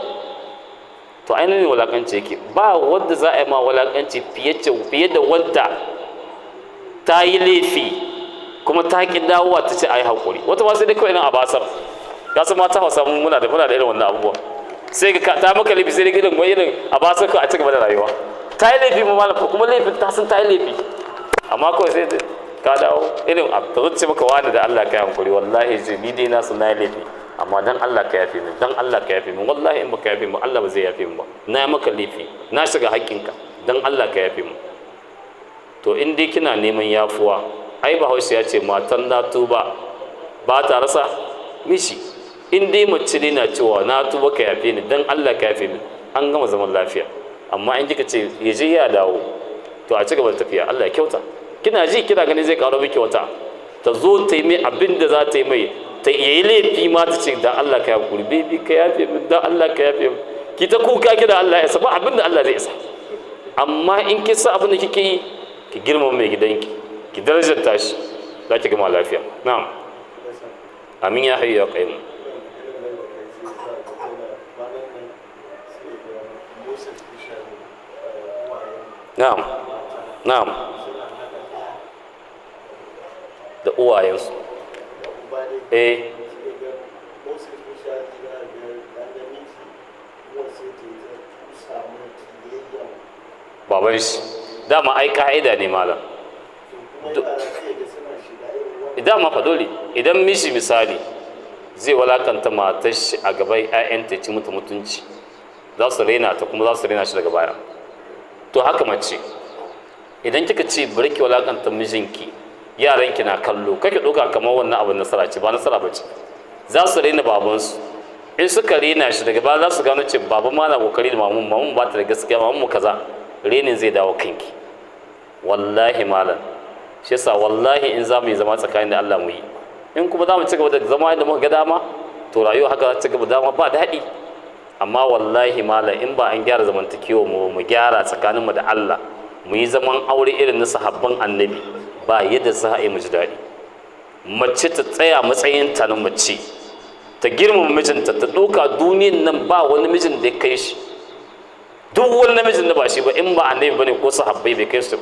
To ainihin walakanci yake, ba wadda za a yi ma walakanci fiye da wadda ta yi laifi kuma ta ki dawowa ta ce a yi haƙuri. Wata ma sai dai kawai nan a basar, ka san mata Hausa muna da irin wannan abubuwa, sai ka ta maka laifi sai dai irin wai irin a basar ka a ci gaba da rayuwa. Ta yi laifi ma malam, kuma laifin ta san ta yi laifi, amma kawai sai ka dawo irin ta zo ce maka wani da Allah ka yi haƙuri, wallahi ji ni dai na san na yi laifi, amma dan Allah ka yafe min, dan Allah ka yafe min, wallahi in baka yafe min Allah ba zai yafe min ba, na maka laifi, na shiga haƙƙinka, dan Allah ka yafe min. To in dai kina neman yafuwa, ai Bahaushe ya ce matan na tuba ba ta rasa mishi. In dai mace ne na cewa na tuba ka yafe ni, dan Allah ka yafe min, an gama zaman lafiya. Amma in kika ce ya je ya dawo, to a ci gaba da tafiya. Allah ya kyauta. Kina ji kina gani zai karo miki wata, ta zo ta yi mai abin da za ta yi mai, ta yi laifi ma ta ce dan Allah ka yafe, baby ka yafe min, dan Allah ka yafe min, ki ta kuka ki da Allah ya isa, ba abin da Allah zai isa. Amma in ki sa abin da kike yi, ki girmama mai gidanki, ki darajarta shi, za ki gama lafiya. Na'am. Amin ya hayyu ya qayyum. Na'am. Na'am. Da uwayensu. Eh. Baban shi dama ai ka'ida ne malam. Dama fa dole idan miji misali zai walakanta matar shi a gaban 'ya'yanta, ci mata mutunci, za su raina ta kuma za su raina shi daga baya. To haka mace, idan kika ce bari ki walakanta mijinki, yaranki na kallo, kake ɗauka kamar wannan abin nasara ce, ba nasara ba ce. Za su raina babansu, in suka raina shi daga baya za su gano ce baba ma na kokari da mamun, mamun ba ta da gaskiya, mamun mu kaza, renin zai dawo kanki. Wallahi malam, shi yasa wallahi in za mu yi zama tsakanin da Allah mu yi, in kuma za mu ci gaba da zama inda muka ga dama, to rayuwa haka za ta ci gaba dama ba daɗi. Amma wallahi malam, in ba an gyara zamantakewa mu, mu gyara tsakaninmu da Allah, mu yi zaman aure irin na sahabban Annabi, ba yadda za a yi mu ji daɗi. Mace ta tsaya matsayinta na mace, ta girmama mijinta, ta ɗauka duniyan nan ba wani mijin da ya kai shi. Duk wani namijin da ba shi ba, in ba Annabi bane ko sahabbai, bai kai su.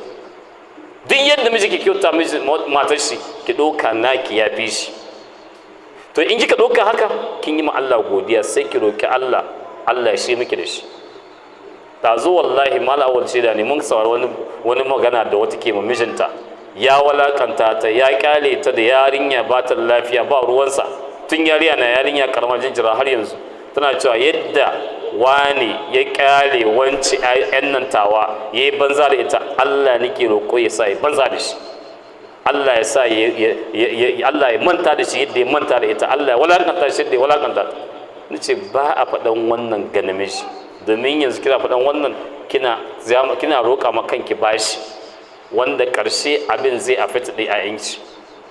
Duk yadda miji ke kyauta matar shi, ki ɗauka naki ya fi shi. To in kika ɗauka haka, kin yi ma Allah godiya, sai ki roki Allah, Allah ya shi miki da shi. Ɗazu wallahi mala awal shaida ne, mun saurari wani magana da wata ke ma mijinta. Ya walakanta ta, ya kyale ta da yarinya ba ta lafiya, ba ruwansa, tun yarinya na yarinya karama jinjira har yanzu. Tana cewa yadda wani ya kyale wanci yan nan tawa, ya yi banza da ita, Allah nake roƙo ya sa ya banza da shi, Allah ya sa Allah ya manta da shi yadda ya manta da ita, Allah ya walakanta shi yadda ya walakanta ta. Nace ba a faɗan wannan ga namiji, domin yanzu kina faɗan wannan, kina roƙa ma kanki bashi, wanda ƙarshe abin zai affect da 'ya'yanki.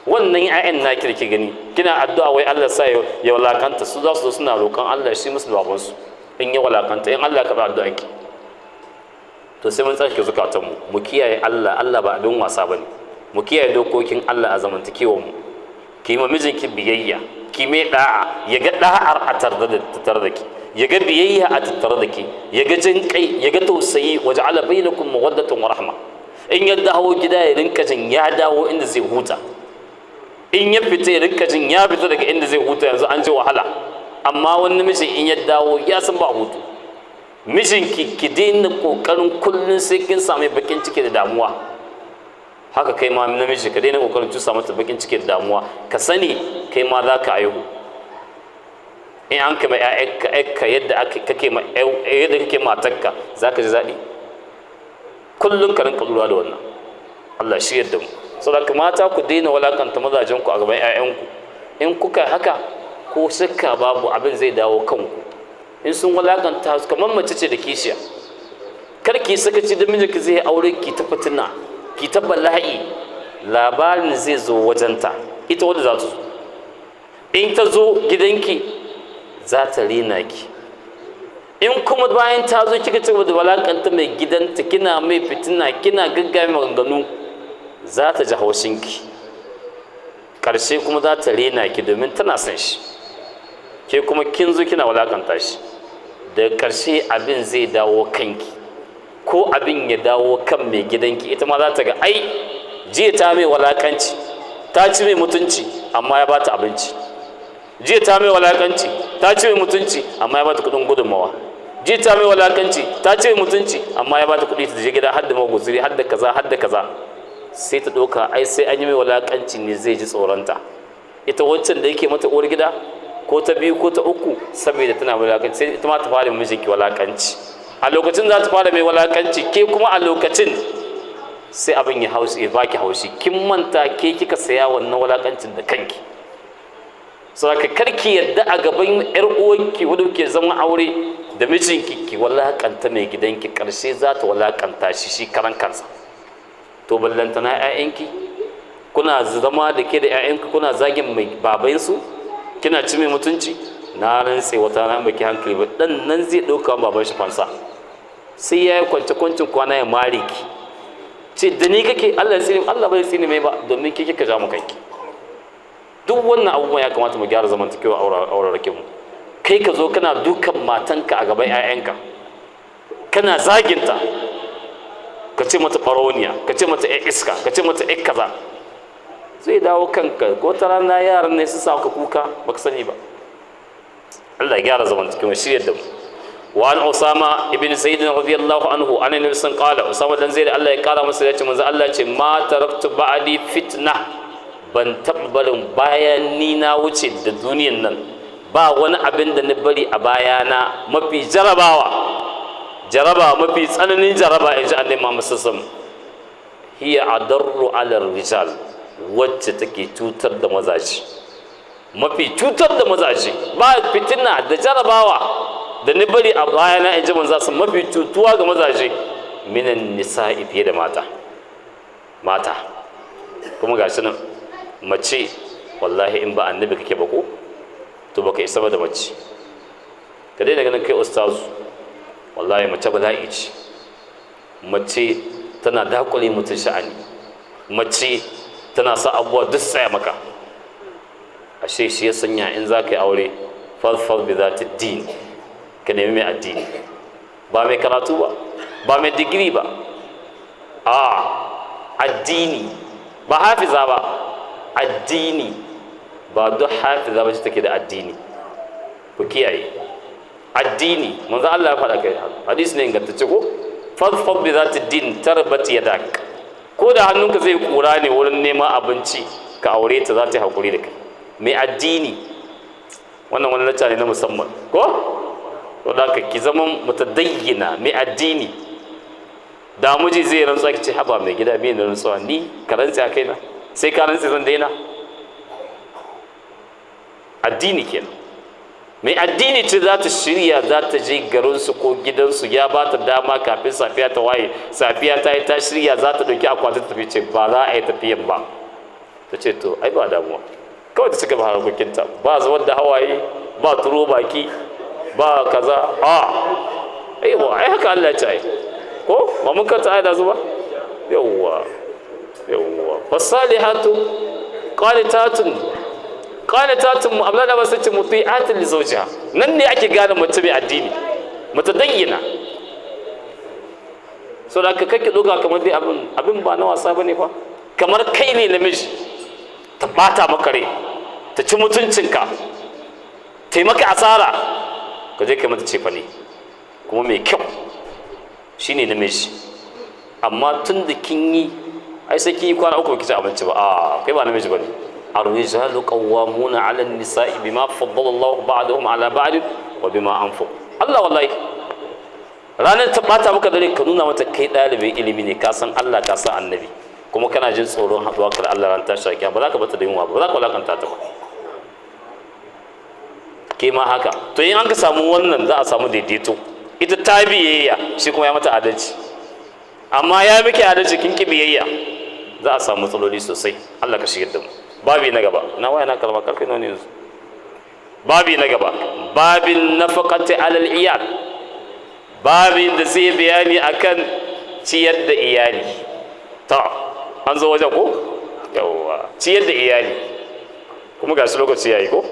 Wannan 'ya'yan naki da ke gani kina addu'a wai Allah sa ya walakanta su, za su zo suna roƙon Allah shi musu babansu in ya walakanta, in Allah ya karɓi addu'anki. To sai mun tsarkake zukatanmu, mu kiyaye Allah. Allah ba abin wasa bane. Mu kiyaye dokokin Allah a zamantakewar mu. Ki ma mijinki biyayya, ki mai da'a, ya ga da'ar a tattare da ki, ya ga biyayya a tattare da ki, ya ga jin kai, ya ga tausayi. Wa ja'ala bainakum mawaddatan wa rahma. In ya dawo gida, ya rinka jin ya dawo inda zai huta. In ya fita, ya rinka jin ya fita daga inda zai huta, yanzu an ji wahala. Amma wani mijin in ya dawo, ya san ba hutu. Mijinki, ki daina kokarin kullun sai kin sami bakin ciki da damuwa. Haka kai ma namiji, ka daina kokarin cusa mata bakin ciki da damuwa. Ka sani kai ma za ka aihu. In an kama ƴaƴanka yadda kake ma yadda kake matarka, za ka ji daɗi. Kullum ka rinka lura da wannan. Allah shi yadda mu. Saboda mata, ku daina walakanta mazajen ku a gaban ƴaƴanku. In kuka haka, ko shakka babu abin zai dawo kanku in sun walakanta su. Kamar mace ce da kishiya, kar ki sakaci da mijinki zai aure, ki ta fitina, ki ta bala'i. Labarin zai zo wajenta, ita wadda za ta zo. In ta zo gidanki, za ta rena ki. In kuma bayan ta zo kika ci gaba da walakanta mai gidanta, kina mai fitina, kina gaggame maganganu, za ta ji haushinki. Ƙarshe kuma za ta rena ki, domin tana son shi, ke kuma kin zo kina walakanta shi. Daga ƙarshe abin zai dawo kanki, ko abin ya dawo kan mai gidanki. Ita ma za ta ga ai jiya ta mai walakanci, ta ci mai mutunci, amma ya bata abinci. Jiya ta mai walakanci, ta ci mai mutunci, amma ya bata kuɗin gudunmawa. Jiya ta mai walakanci, ta ci mai mutunci, amma ya bata kuɗi ta je gida, har da maguzuri, har da kaza, har da kaza. Sai ta ɗauka ai sai an yi mai walakanci ne zai ji tsoronta. Ita wancan da yake mata uwar gida, ko ta biyu ko ta uku, saboda tana walakanci, sai ita ma ta fara mijinki walakanci. A lokacin za ta fara mai walakanci, ke kuma a lokacin sai abin ya haushi, ya baki haushi. Kin manta ke kika saya wannan walakancin da kanki. Saboda karki yadda a gaban yar uwanki wanda ke zama aure da mijinki ki walakanta mai gidanki. Karshe za ta walakanta shi shi karan kansa. To ballantana 'ya'yanki, kuna zama da ke da 'ya'yanki, kuna zagin mai babansu, kina ci mai mutunci. Na rantse wata na baki hankali ba, dan nan zai ɗauka baban shi fansa, sai ya yi kwance kwancin kwana ya mare ki, ce da ni kake, Allah ya tsine. Allah bai tsine mai ba, domin ke kika ja mu kanki. Duk wannan abubuwan ya kamata mu gyara zamantakewa aurarakin mu. Kai ka zo kana dukan matanka a gaban 'ya'yanka, kana zaginta, ka ce mata ɓarauniya, ka ce mata ƴar iska, ka ce mata ƴar kaza, zai dawo kanka. Ko ta rana yaran ne su sa ka kuka, baka sani ba. Allah ya gyara zamantakewa, shi yadda mu. وعن أسامة ابن زيد رضي الله عنه عن النبي صلى الله عليه وسلم قال، أسامة بن زيد الله ya kara masa yace manzo Allah ce: ما تركت بعدي فتنة, ban taɓa barin bayan ni na wuce da duniyan nan, ba wani abin da na bari a bayana mafi jarabawa, jaraba mafi tsananin jaraba, in ji Annabi Muhammad sallallahu alaihi wasallam, هي أضر على الرجال, wacce take cutar da mazaje, mafi cutar da mazaje. Ba fitina da jarabawa da ni bari a bayana, in ji manzo, mafi cutuwa ga mazaje, من النساء, fiye da mata. Mata kuma ga shi nan mace wallahi in ba annabi kake ba ko to baka isa ba da mace. Ka daina ganin kai ustazu, wallahi mace bala'i ce. Mace tana dakule mutum sha'ani, mace tana sa abubuwa duk tsaya maka. Ashe shi ya sanya in za ka yi aure falfal bi za ta din, ka nemi mai addini, ba mai karatu ba, ba mai digiri ba, a addini, ba hafiza ba, addini. Ba duk hafiza ba ce take da addini, ku kiyaye addini. Manzo Allah ya faɗa kai hadisi ne ingantacce ko, fadfad bi zati din tarbat yadak. Ko da hannunka zai kura ne wurin neman abinci, ka aure ta, za ta yi hakuri da kai. Mai addini, wannan wani lacca ne na musamman ko. To da ka ki zama mutadayyina mai addini. Da miji zai rantsuwa ki ce haba mai gida, me ne rantsuwa, ni ka rantsi a kaina, sai ka rantsi zan daina. Addini kenan. Mai addini ce za ta shirya, za ta je garinsu ko gidansu, ya ba ta dama kafin safiya ta waye, safiya ta yi ta shirya, za ta ɗauki akwatin ta tafi, ce ba za a yi tafiyan ba. Ta ce to ai ba damuwa, kawai ta ci gaba harkokinta, ba zubar da hawaye, ba turo baki, ba kaza. A aiwa, ai haka Allah ya ce ai ko ba mun kanta ai da zuba. Yawwa yawwa, fasalihatu qanitatun, qanitatun mu abla da ba su ce muti'atin li zawjiha. Nan ne ake gane mace mai addini, mutadayyina. So da ka kake doka kamar dai abin ba na wasa bane fa. Kamar kai ne namiji, ta bata maka rai, ta ci mutuncinka, ta yi maka asara, ka je kai mata cefa ne kuma mai kyau, shine namiji. Amma tun da kin yi ai sai kin yi kwana uku baki ci abinci ba, a kai ba namiji bane. الرجال قوامون على النساء بما فضل الله بعضهم على بعض وبما أنفقوا. Allah wallahi ranar ta bata maka dare, ka nuna mata kai ɗalibin ilimi ne, ka san Allah, ka san annabi, kuma kana jin tsoron haɗuwa ka da Allah ran tashi kiyama. Ba za ka bata da yunwa ba, ba za ka wulakanta ta ba. Ke ma haka. To in an ka samu wannan, za a samu daidaito. Ita ta biyayya, shi kuma ya mata adalci. Amma ya miki adalci, kin ki biyayya, za a samu matsaloli sosai. Allah ka shigar da mu. Babi na gaba, na waya na kalma karfe nawa ne yanzu? Babi na gaba, babin nafaqati alal iyal, babin da zai bayani akan ciyar da iyali. Ta an zo wajen ko? Yawwa, ciyar da iyali. Kuma ga shi lokaci yayi ko?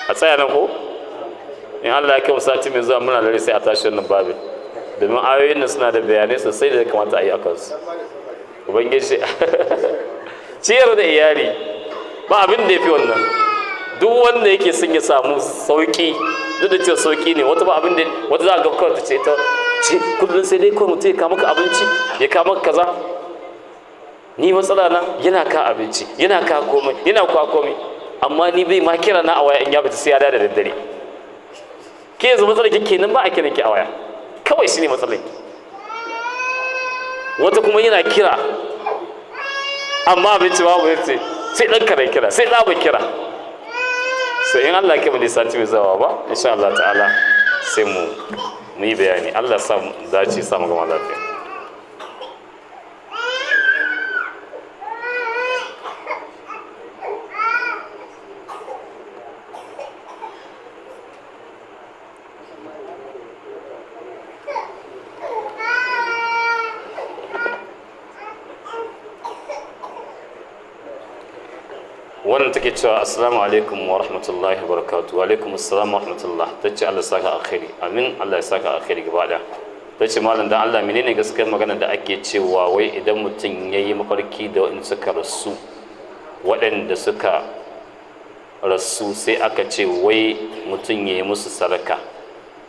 A tsaya nan ko? In Allah ya kai mu sati mai zuwa muna dare sai a tashi wannan babin, domin ayoyin nan suna da bayanai sosai da ya kamata a yi a kansu. Ubangiji ciyar da iyali ba abin da ya fi wannan. Duk wanda yake son ya samu sauki, duk da cewa sauki ne, wata ba abin da wata za a ga kawai ta ce ta ce kullum sai dai kawai mutum ya kama ka abinci, ya kama ka kaza. Ni matsala na yana ka abinci, yana ka komai, yana ka komai, amma ni bai ma kira na a waya in ya fita sai ya da daddare. Ke yanzu matsalar ki kenan, ba a kiran ki a waya, kawai shine matsalar ki. Wata kuma yana kira amma abinci babu, ya ce sai ɗan karen kira, sai ɗaba kira. Sai in Allah ya kai sati mai zawa ba, insha Allah ta'ala sai mu yi bayani. Allah sa mu dace, sa mu gama lafiya. Wannan take cewa assalamu alaikum wa rahmatullahi wa barakatuh. Wa alaikum assalam wa rahmatullah. Tace Allah saka alkhairi. Amin, Allah ya saka alkhairi gaba daya. Tace malam dan Allah menene gaskiyar magana da ake cewa wai idan mutum yayi mafarki da wanda suka rasu, waɗanda suka rasu sai aka ce wai mutum yayi musu sadaka,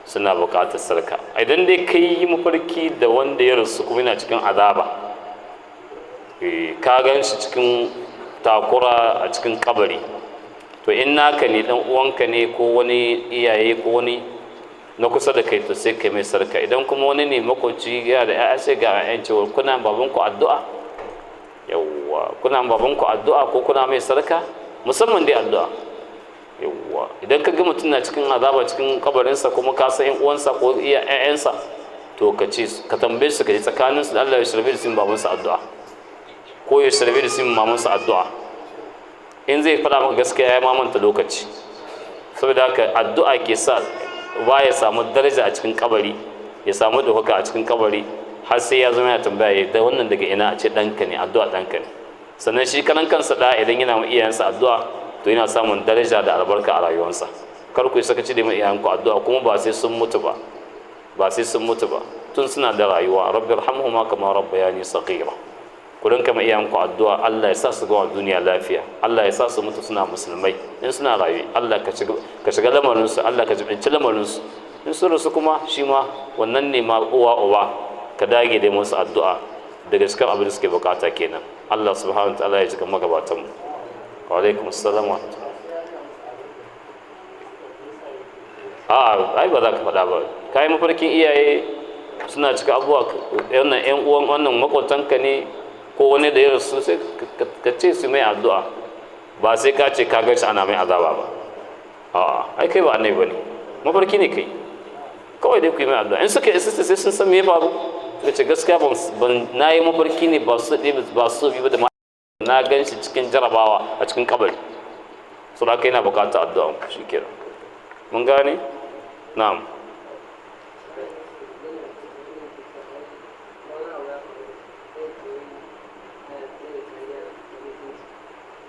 suna buƙatar sadaka. Idan dai kai yi mafarki da wanda ya rasu kuma yana cikin azaba, ka gan shi cikin takura a cikin kabari, to in naka ne, dan uwanka ne ko wani iyaye ko wani na kusa da kai, to sai kai mai sarka. Idan kuma wani ne makoci yana da ƴaƴa, sai ga ƴaƴan cewa kuna babanku addu'a, yawwa kuna babanku addu'a ko kuna mai sarka, musamman dai addu'a. Yawwa, idan ka ga mutum na cikin azaba cikin kabarinsa kuma ka san ƴan uwansa ko iya ƴaƴansa, To ka ce ka tambaye su, ka ji tsakanin su da Allah ya shirbe da su baban su addu'a ko ya shirbe da su maman su addu'a. In zai faɗa maka gaskiya ya mamanta lokaci. Saboda haka addu'a ke sa ba ya samu daraja a cikin kabari, ya samu ɗaukaka a cikin kabari, har sai ya zama yana tambaya da wannan daga ina, a ce ɗanka ne, addu'a ɗanka ne. Sannan shi karan kansa da idan yana ma iyayensa addu'a to yana samun daraja da albarka a rayuwarsa. Kar ku yi sakaci da ma iyayenku addu'a, kuma ba sai sun mutu ba, ba sai sun mutu ba, tun suna da rayuwa. Rabbi irhamhuma kama rabbayani saghira. Ku rinka ma iyayenku addu'a, Allah ya sa su gama duniya lafiya, Allah ya sa su mutu suna musulmai in suna rayu, Allah ka shiga lamarinsu, Allah ka jibinci lamarinsu. In sun rasu kuma shi ma wannan ne ma uwa uba ka dage da musu addu'a, daga cikin abin da suke bukata kenan. Allah subhanahu wa ta'ala ya cika magabatan mu. Wa alaikum assalam wa a'a, ai ba za ka faɗa ba. Kai mafarkin iyaye suna cika abubuwa, wannan ƴan uwan wannan maƙotanka ne ko wani da ya rasu, sai ka ce su mai addu'a, ba sai ka ce ka ga shi ana mai azaba ba. A'a, ai kai ba annabi bane, mafarki ne kai, kawai dai ku yi mai addu'a. In suka isa sai sun san me ya faru, suka ce gaskiya ban na yi mafarki ne ba su ba su bi ba da na gan shi cikin jarabawa a cikin kabari, so da kai na bukata addu'a shikenan. Mun gane? Na'am.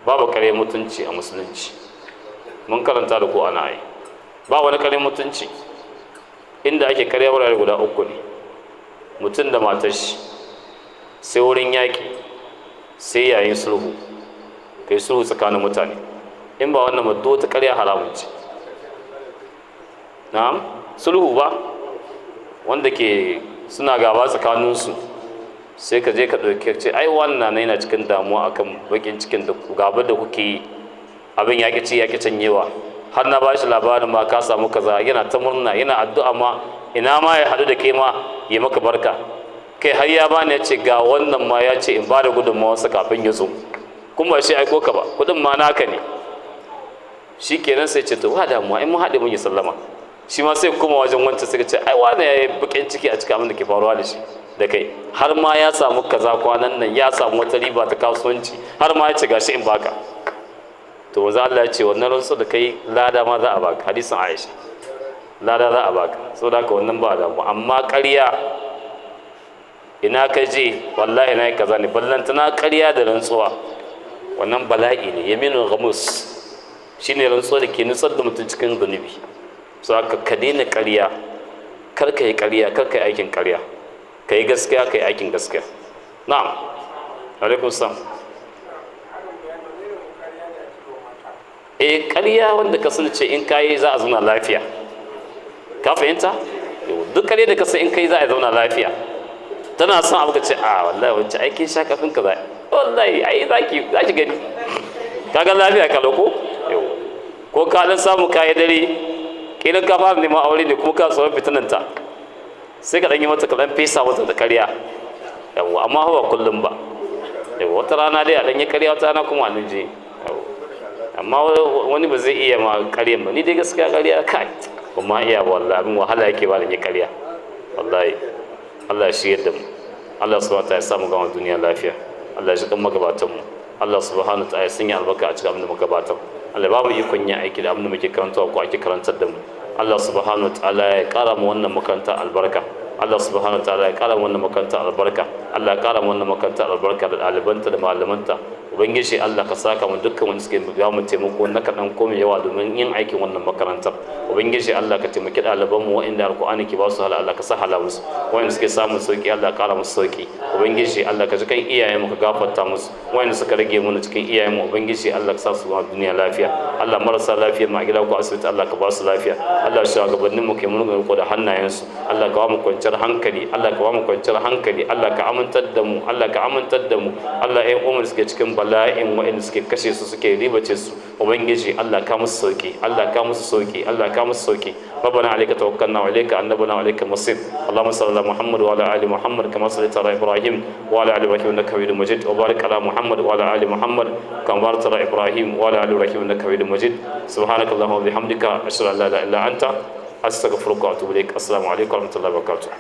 Babu kare mutunci a musulunci, mun karanta da ko ana yi, ba wani kare mutunci. Inda ake karya wurare guda uku ne: mutum da matar shi, sai wurin yaƙi, sai yayin sulhu, kai sulhu tsakanin mutane. In ba wannan ba, duk wata karya haramun ce. Na'am, sulhu ba wanda ke suna gaba tsakaninsu, sai ka je ka ɗauki ce ai wannan yana cikin damuwa akan bakin cikin da gabar da kuke yi, abin ya ci ya canyewa, har na bashi labarin ma ka samu kaza, yana ta murna, yana addu'a ma ina ma ya haɗu da kai ma ya maka barka, kai har ya bani ya ce ga wannan ma ya ce in ba da gudunmawarsa kafin ya zo, kuma ba shi aiko ka ba, kuɗin ma naka ne. Shi kenan sai ce to ba damuwa, in mun haɗe mun yi sallama. Shi ma sai kuma wajen wancan sai ce ai wannan ya yi bakin ciki a cikin abin da ke faruwa da shi da kai, har ma ya samu kaza kwanan nan, ya samu wata riba ta kasuwanci, har ma ya ce gashi in baka. To wanzu Allah ya ce wannan rantsu da kai lada ma za a baka, hadisin Aisha, lada za a baka. Saboda haka wannan ba damu. Amma ƙarya ina ka je wallahi na yi kaza ne, ballantana ƙarya da rantsuwa, wannan bala'i ne, yaminul ghamus shine rantsuwa da ke nutsar da mutum cikin zunubi. So haka ka daina ƙarya, kar ka yi ƙarya, kar ka yi aikin ƙarya, ka yi gaskiya, ka yi aikin gaskiya. Na'am, alaikum salam. Eh, ƙarya wanda ka sani ce in kayi za a zauna lafiya, ka fahimta? Duk ƙarya da ka san in kai za a zauna lafiya, tana son abu ka ce a wallahi wancan aikin sha kafin ka za, wallahi ai zaki zaki gani kaga lafiya ka loko. Ko ka dan samu kayi dare, kila ka fara neman aure ne kuma ka tsoron fitinanta, sai ka dan yi mata, ka dan fesa mata da ƙarya. Yawwa, amma ba kullum ba. Yawwa, wata rana dai a dan yi ƙarya, wata rana kuma a je. Amma wani ba zai iya ma ƙaryan ba. Ni dai gaskiya ƙarya kai ba ma iya ba wallahi, abin wahala yake ba da yi ƙarya wallahi. Allah shi yadda mu, Allah subhanahu wa ta'ala ya samu gama duniya lafiya, Allah ya ji kan magabatan mu, Allah subhanahu wa ta'ala ya sanya albarka a cikin abin da muka gabatar, Allah ba mu ikon yin aiki da abin da muke karantawa ko ake karantar da mu. Allah subhanahu wa ta'ala ya ƙara mu wannan makaranta albarka, Allah subhanahu wa ta'ala ya ƙara mu wannan makaranta albarka, Allah ya ƙara mu wannan makaranta albarka da ɗalibanta da malamanta. Ubangiji Allah ka saka mu dukkan wanda suke ba mu taimako na kaɗan ko mai yawa domin yin aikin wannan makarantar. Ubangiji Allah ka taimaki ɗaliban mu waɗanda alƙur'ani ke ba su hala, Allah ka sahala musu, waɗanda suke samun sauki Allah ka ƙara musu sauki. Ubangiji Allah ka ji kan iyayen mu ka gafarta musu, waɗanda suka rage mu cikin iyayen mu Ubangiji Allah ka sa su zama duniya lafiya. Allah marasa lafiya mu a gida ko asibiti Allah ka ba su lafiya. Allah shugabannin mu ke mun riko da hannayensu, Allah ka ba mu kwanciyar hankali, Allah ka ba mu kwanciyar hankali, Allah ka amintar da mu, Allah ka amintar da mu. Allah ƴan uwan suke cikin bala'in waɗanda suke kashe su suke ribace su, Ubangiji Allah ka musu sauki, Allah ka musu sauki, Allah ka musu sauki. ربنا عليك توكلنا وإليك أنبنا وإليك المصير. اللهم صل على محمد وعلى آل محمد كما صليت على إبراهيم وعلى آل إبراهيم إنك حميد مجيد، وبارك على محمد وعلى آل محمد كما باركت على إبراهيم وعلى آل إبراهيم إنك حميد مجيد. سبحانك اللهم وبحمدك أشهد أن لا إله إلا أنت أستغفرك وأتوب إليك. السلام عليكم ورحمة الله وبركاته.